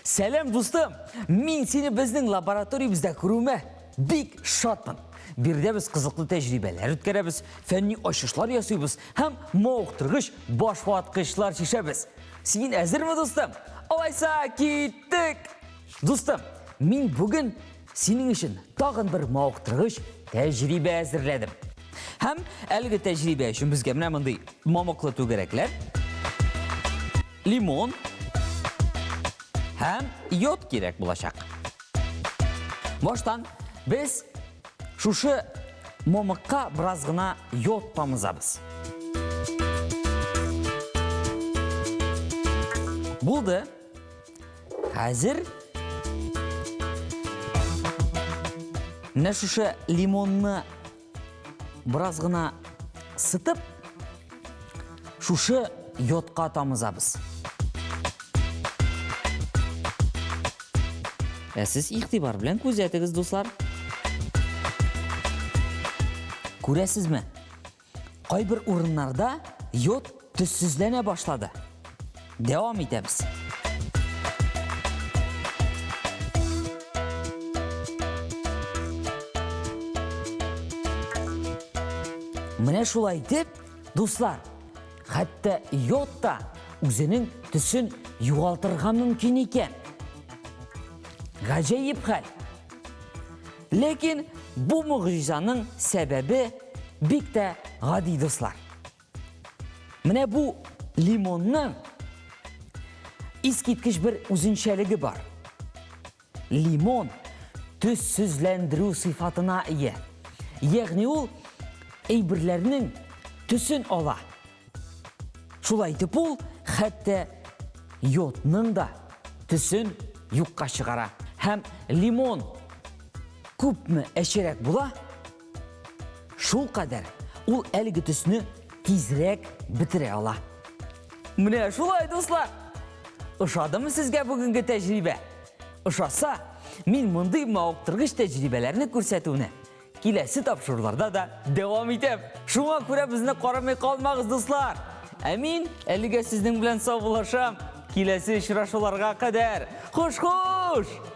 Сәлам, дустым! Мин сине безнең лабораториябездә күрүемә бик шатмын. Биредә без кызыклы тәҗрибәләр үткәрәбез, фәнни ачышлар ясыйбыз һәм мавыктыргыч башваткычлар чишәбез. Син әзерме, дустым? Алайса, киттек! Дустым, мин бүген синең өчен тагын бер мавыктыргыч тәҗрибә әзерләдем. Һәм әлеге тәҗрибә өчен безгә менә мондый мамыклы түгәрәкләр, лимон һәм йод кирәк булачак. Баштан без шушы мамыкка бераз гына йод тамызабыз. Булды. Хәзер менә шушы лимонны бераз гына сытып, шушы йодка тамызабыз. Ә сез игътибар белән күзәтегез, дуслар. Күрәсезме? Кайбер урыннарда йод төссезләнә башлады. Дәвам итәбез. Менә шулай итеп, дуслар, хәтта йод та үзенең төсен югалтырга мөмкин икән. Гаҗәеп хәл. Ләкин бу могҗизаның сәбәбе бик тә гади, дуслар. Менә бу лимонның искиткеч бер үзенчәлеге бар. Лимон төссезләндерү сыйфатына ия. Ягъни ул әйберләрнең төсен ала. Шулай итеп ул хәтта йодның да төсен юкка чыгара. Һәм лимон күпме әчерәк була, шул кадәр ул әлеге төсне тизрәк бетерә ала. Менә шулай, дуслар! Ошадымы сезгә бүгенге тәҗрибә? Ошаса, мин мондый мавыктыргыч тәҗрибәләрне күрсәтүне Киләсе тапшыруларда да дәвам итәм. Шуңа күрә безне карамый калмагыз, дуслар. Ә мин әлегә сезнең белән саубуллашам. Киләсе очрашуларга кадәр. Хуш-хуш!